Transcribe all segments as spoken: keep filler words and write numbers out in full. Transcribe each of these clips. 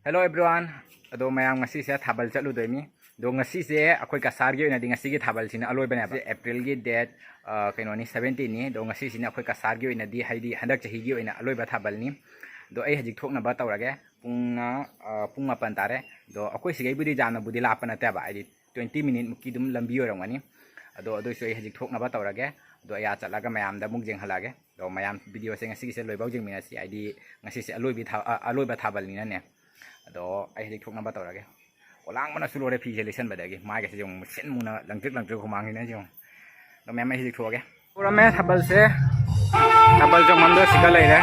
Hello everyone. ꯑꯗꯣ ꯃꯌꯥꯝ, ꯉꯁꯤꯁꯦ ꯊꯥꯕꯜ ꯆꯠꯂꯨꯗꯣꯏꯅꯤ꯫ ꯑꯗꯣ ꯉꯁꯤꯁꯦ ꯑꯩꯈꯣꯏ ꯀꯁꯥꯔꯒꯤ ꯑꯣꯏꯅꯗꯤ ꯉꯁꯤꯒꯤ ꯊꯥꯕꯜꯁꯤꯅ ꯑꯂꯣꯏꯕꯅꯦꯕ꯫ ꯁꯤ April ꯒꯤ date, ꯑ, ꯀꯩꯅꯣꯅꯤ, seventeen ꯅꯤ꯫ ꯑꯗꯣ ꯉꯁꯤꯁꯤꯅ ꯑꯩꯈꯣꯏ ꯀꯁꯥꯔꯒꯤ ꯑꯣꯏꯅꯗꯤ, ꯍꯥꯏꯗꯤ ꯍꯟꯗꯛ ꯆꯍꯤꯒꯤ ꯑꯣꯏꯅ ꯑꯂꯣꯏꯕ ꯊꯥꯕꯜꯅꯤ꯫ ꯑꯗꯣ ꯑꯩ ꯍꯧꯖꯤꯛ ꯊꯣꯛꯅꯕ ꯇꯧꯔꯒꯦ꯫ ꯄꯨꯡꯅ, ꯑ, ꯄꯨꯡ ꯃꯥꯄꯟ ꯇꯥꯔꯦ꯫ ꯑꯗꯣ ꯑꯩꯈꯣꯏ ꯁꯤꯒꯩꯕꯨꯗꯤ ꯌꯥꯝꯅꯕꯨꯗꯤ ꯂꯥꯞꯄ ꯅꯠꯇꯦꯕ, ꯍꯥꯏꯗꯤ twenty minute ꯃꯨꯛꯀꯤ ꯑꯗꯨꯝ ꯂꯝꯕꯤ ꯑꯣꯏꯔꯝꯒꯅꯤ꯫ ꯑꯗꯣ ꯑꯗꯨꯏꯁꯨ ꯑꯩ ꯍꯧꯖꯤꯛ ꯊꯣꯛꯅꯕ ꯇꯧꯔꯒꯦ꯫ ꯑꯗꯣ ꯑꯩ ꯑꯥ ꯆꯠꯂꯒ ꯃꯌꯥꯝꯗ ꯑꯃꯨꯛ ꯌꯦꯡꯍꯜꯂꯛꯑꯒꯦ꯫ ꯑꯗꯣ ꯃꯌꯥꯝ, video ꯁꯦ ꯉꯁꯤꯒꯤꯁꯦ ꯂꯣꯏꯐꯥꯎ ꯌꯦꯡꯃꯤꯟꯅꯁꯤ, ꯍꯥꯏꯗꯤ ꯉꯁꯤꯁꯦ ꯑꯂꯣꯏꯕꯤ ꯊꯥ-, ꯑ-, ꯑꯂꯣꯏꯕ ꯊꯥꯕꯜꯅꯤꯅꯅꯦ꯫ ꯑꯗꯣ ꯑꯩ ꯍꯧꯖꯤꯛ ꯊꯣꯛꯅꯕ ꯇꯧꯔꯒꯦ꯫ ꯑꯣ, ꯂꯥꯡꯕꯅꯁꯨ ꯂꯣꯏꯔꯦ, ꯐꯤꯁꯦ ꯂꯤꯠꯁꯟꯕꯗꯒꯤ꯫ ꯃꯥꯏꯒꯁꯦ ꯌꯦꯡꯉꯨ, ꯃꯨꯁꯤꯟ ꯃꯨꯅ ꯂꯪꯇ꯭ꯔꯤꯛ ꯂꯪꯇ꯭ꯔꯤꯛ ꯍꯨꯃꯥꯡꯁꯤꯅ ꯌꯦꯡꯉꯨ꯫ ꯑꯗꯣ ꯃꯌꯥꯝ, ꯑꯩ ꯍꯧꯖꯤꯛ ꯊꯣꯛꯑꯒꯦ꯫ ꯍꯧꯔꯝꯃꯦ ꯊꯥꯕꯜꯁꯦ꯫ ꯊꯥꯕꯜ ꯆꯣꯡꯐꯝꯗꯣ ꯁꯤꯗ ꯂꯩꯔꯦ꯫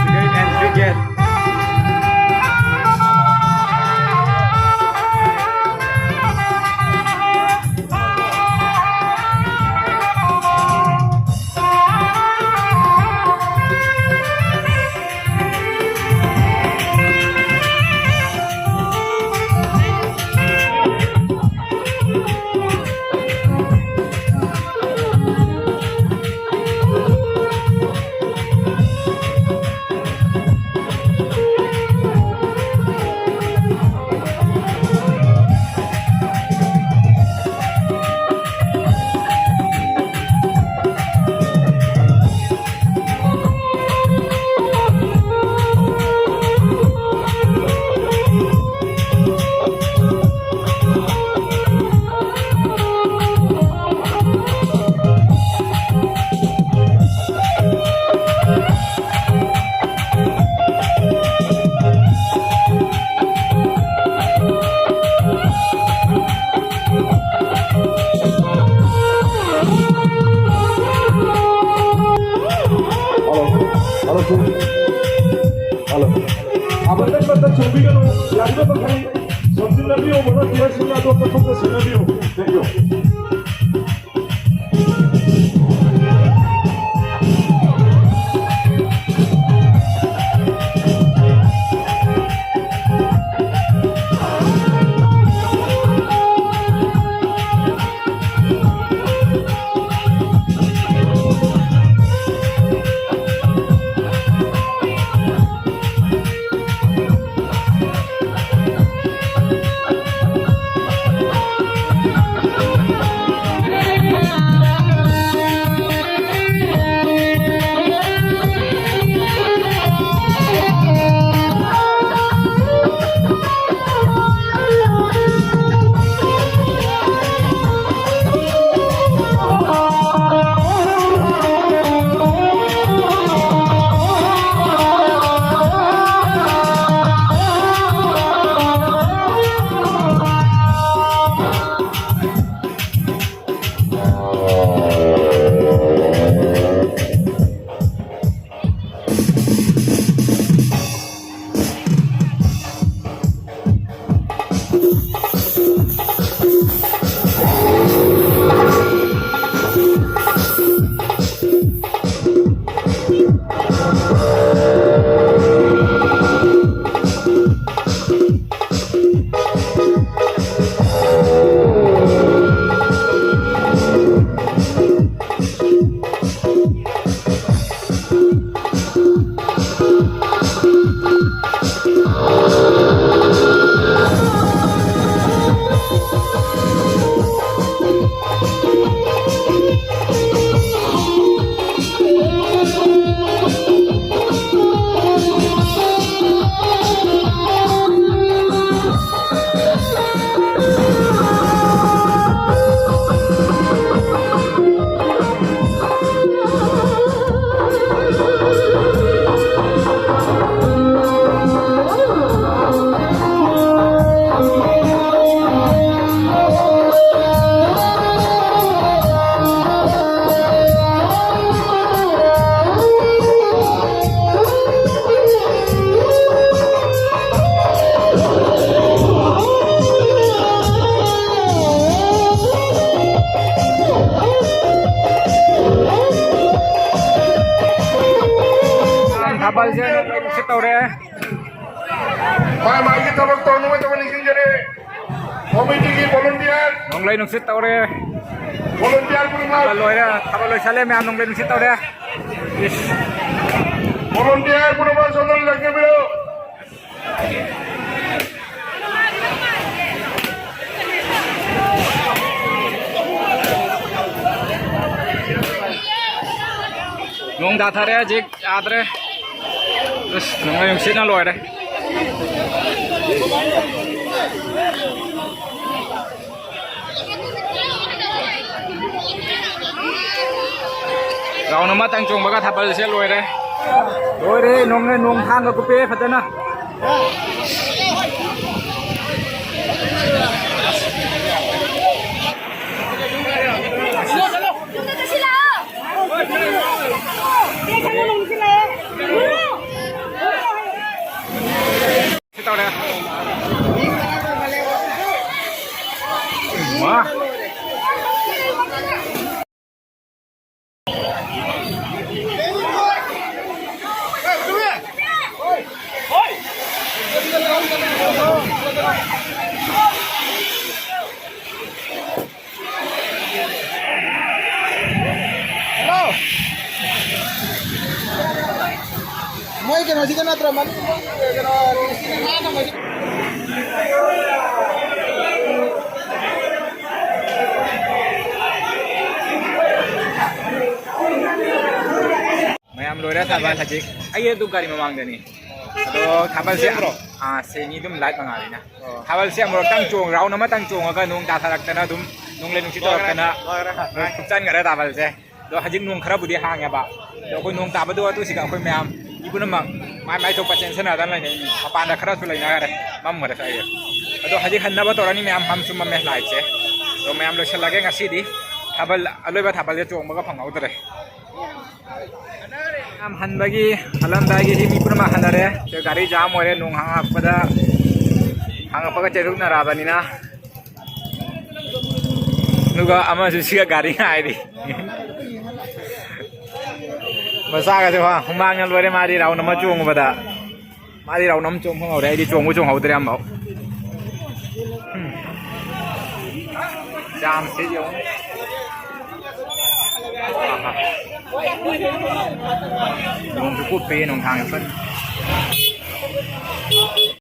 ꯁꯤꯗꯩ entry gate꯫ Hello. Hello, sir. Hello. ꯑꯃꯇꯪ ꯆꯣꯡꯕꯤꯒꯅꯨ, ꯌꯥꯔꯤꯕ ꯃꯈꯩ ꯁꯣꯝꯖꯤꯟꯅꯕꯤꯌꯨ, volunteer ꯁꯤꯡꯅ ꯑꯇꯣꯞꯄ ꯊꯣꯛꯄ ꯁꯤꯟꯅꯕꯤꯌꯨ꯫ Thank you. ꯊꯥꯕꯜꯁꯦ ꯅꯣꯡꯂꯩ ꯅꯨꯡꯁꯤꯠ ꯇꯧꯔꯦ꯫ ꯃꯥꯏ ꯃꯥꯏꯒꯤ ꯊꯕꯛ ꯇꯧꯅꯕ ꯅꯤꯡꯁꯤꯡꯖꯔꯤ꯫ ꯀꯣꯃꯤꯇꯤꯒꯤ ꯚꯣꯂꯨꯟꯇꯤꯌꯔ, ꯅꯣꯡꯂꯩ ꯅꯨꯡꯁꯤꯠ ꯇꯧꯔꯦ꯫ ꯚꯣꯂꯨꯟꯇꯤꯌꯔ ꯄꯨꯝꯅꯃꯛ, ꯊꯥꯕꯜ ꯂꯣꯏꯔꯦ, ꯊꯥꯕꯜ ꯂꯣꯏꯁꯜꯂꯦ ꯃꯌꯥꯝ, ꯅꯣꯡꯂꯩ ꯅꯨꯡꯁꯤꯠ ꯇꯧꯔꯦ꯫ ꯏꯁ꯫ ꯚꯣꯂꯨꯟꯇꯤꯌꯔ ꯄꯨꯝꯅꯃꯛ ꯁꯣꯝꯗ ꯂꯦꯡꯕꯤꯔꯣ꯫ ꯅꯣꯡ ꯇꯥꯊꯔꯦ ꯍꯧꯖꯤꯛ, ꯌꯥꯗ꯭ꯔꯦ꯫ ꯑꯁ, ꯅꯣꯡꯂꯩ ꯅꯨꯡꯁꯤꯠꯅ ꯂꯣꯏꯔꯦ꯫ ꯔꯥꯎꯟ ꯑꯃꯇꯪ ꯆꯣꯡꯕꯒ ꯊꯥꯕꯜꯁꯦ ꯂꯣꯏꯔꯦ꯫ ꯂꯣꯏꯔꯦ, ꯅꯣꯡꯅ, ꯅꯣꯡ ꯊꯥꯡꯒ ꯀꯨꯞꯄꯦ ꯐꯖꯅ꯫ ꯁꯤ ꯇꯧꯔꯦ꯫ ꯃꯥ꯫ ꯃꯣꯏ ꯀꯩꯅꯣꯁꯤꯒ ꯅꯠꯇ꯭ꯔꯣ? ꯃꯅꯤꯡ ꯃꯣꯏ ꯀꯩꯅꯣ, ꯁꯤꯒꯤ ꯉꯥꯅ ꯃꯁꯤ ꯃꯌꯥꯝ ꯂꯣꯏꯔꯦ ꯊꯥꯕꯜ ꯍꯧꯖꯤꯛ꯫ ꯑꯩ ꯑꯗꯨ ꯒꯥꯔꯤ ꯃꯃꯥꯡꯗꯅꯤ꯫ ꯑꯗꯣ ꯊꯥꯕꯜꯁꯦ, ꯁꯦꯡꯕ꯭ꯔꯣ? ꯑꯥ, ꯁꯦꯡꯉꯤ ꯑꯗꯨꯝ ꯂꯥꯏꯠ ꯃꯉꯥꯜꯂꯤꯅ꯫ ꯑꯣ꯫ ꯊꯥꯕꯜꯁꯦ ꯑꯃꯨꯔꯛꯇꯪ ꯆꯣꯡ-, ꯔꯥꯎꯟ ꯑꯃꯇꯪ ꯆꯣꯡꯉꯒ ꯅꯣꯡ ꯇꯥꯊꯔꯛꯇꯅ ꯑꯗꯨꯝ ꯅꯣꯡꯂꯩ ꯅꯨꯡꯁꯤꯠ ꯂꯣꯏꯔꯦ, ꯇꯧꯔꯛꯇꯅ ꯂꯣꯏꯔꯦ꯫ ꯊꯨꯞꯆꯟꯈ꯭ꯔꯦ ꯊꯥꯕꯜꯁꯦ꯫ ꯑꯗꯣ ꯍꯧꯖꯤꯛ ꯅꯣꯡ ꯈꯔꯕꯨꯗꯤ ꯍꯥꯡꯉꯦꯕ꯫ ꯑꯗꯣ ꯑꯩꯈꯣꯏ ꯅꯣꯡ ꯇꯥꯕꯗꯣ ꯑꯗꯨ ꯁꯤꯒ ꯑꯩꯈꯣꯏ ꯃꯌꯥꯝ ꯃꯤ ꯄꯨꯝꯅꯃꯛ ꯃꯥꯏ ꯃꯥꯏ ꯊꯣꯛꯄ ꯆꯦꯟꯁꯟꯅꯗꯅ ꯂꯩꯅꯩ꯫ ꯃꯄꯥꯟꯗ ꯈꯔꯁꯨ ꯂꯩꯅꯈ꯭ꯔꯦ, ꯃꯝꯈ꯭ꯔꯦ ꯁ꯭ꯋꯥꯏꯗ꯫ ꯑꯗꯣ ꯍꯧꯖꯤꯛ ꯍꯟꯅꯕ ꯇꯧꯔꯅꯤ ꯃꯌꯥꯝ, ꯃꯝꯁꯨ ꯃꯝꯃꯦ ꯂꯥꯏꯠꯁꯦ꯫ ꯑꯗꯣ ꯃꯌꯥꯝ ꯂꯣꯏꯁꯤꯜꯂꯒꯦ ꯉꯁꯤꯗꯤ꯫ ꯊꯥꯕꯜ, ꯑꯂꯣꯏꯕ ꯊꯥꯕꯜꯁꯦ ꯆꯣꯡꯕꯒ ꯐꯪꯍꯧꯗ꯭ꯔꯦ꯫ ꯌꯥꯝ ꯍꯟꯕꯒꯤ, ꯍꯜꯂꯝꯗꯥꯏꯒꯤ ꯃꯤ ꯄꯨꯝꯅꯃꯛ ꯍꯟꯅꯔꯦ꯫ ꯁꯤꯗ ꯒꯥꯔꯤ ꯖꯥꯝ ꯑꯣꯏꯔꯦ, ꯅꯣꯡ ꯍꯥꯡꯉꯛꯄꯗ, ꯍꯥꯡꯉꯛꯄꯒ ꯆꯦꯟꯊꯣꯛꯅꯔꯛꯑꯕꯅꯤꯅ꯫ ꯑꯗꯨꯒ ꯑꯃꯁꯨ ꯁꯤꯒ ꯒꯥꯔꯤ ꯉꯥꯏꯔꯤ꯫ ꯃꯆꯥꯒꯁꯦ ꯍꯣ, ꯍꯨꯃꯥꯡꯅ ꯂꯣꯏꯔꯦ꯫ ꯃꯥꯗꯤ ꯔꯥꯎꯟ ꯑꯃ ꯆꯣꯡꯉꯨꯕꯗ, ꯃꯥꯗꯤ ꯔꯥꯎꯟ ꯑꯃ ꯆꯣꯡ ꯐꯪꯍꯧꯔꯦ꯫ ꯑꯩꯗꯤ ꯆꯣꯡꯕꯨ ꯆꯣꯡꯍꯧꯗ꯭ꯔꯦ ꯑꯃꯐꯥꯎ꯫ ꯎꯝ꯫ ꯌꯥꯝ ꯁꯤꯠ ꯌꯦꯡꯉꯨ꯫ ꯑꯍꯥ꯫ ꯅꯣꯡꯁꯨ ꯀꯨꯞꯄꯦ, ꯅꯨꯡꯗꯥꯡ ꯌꯥꯝ ꯀꯟꯅ꯫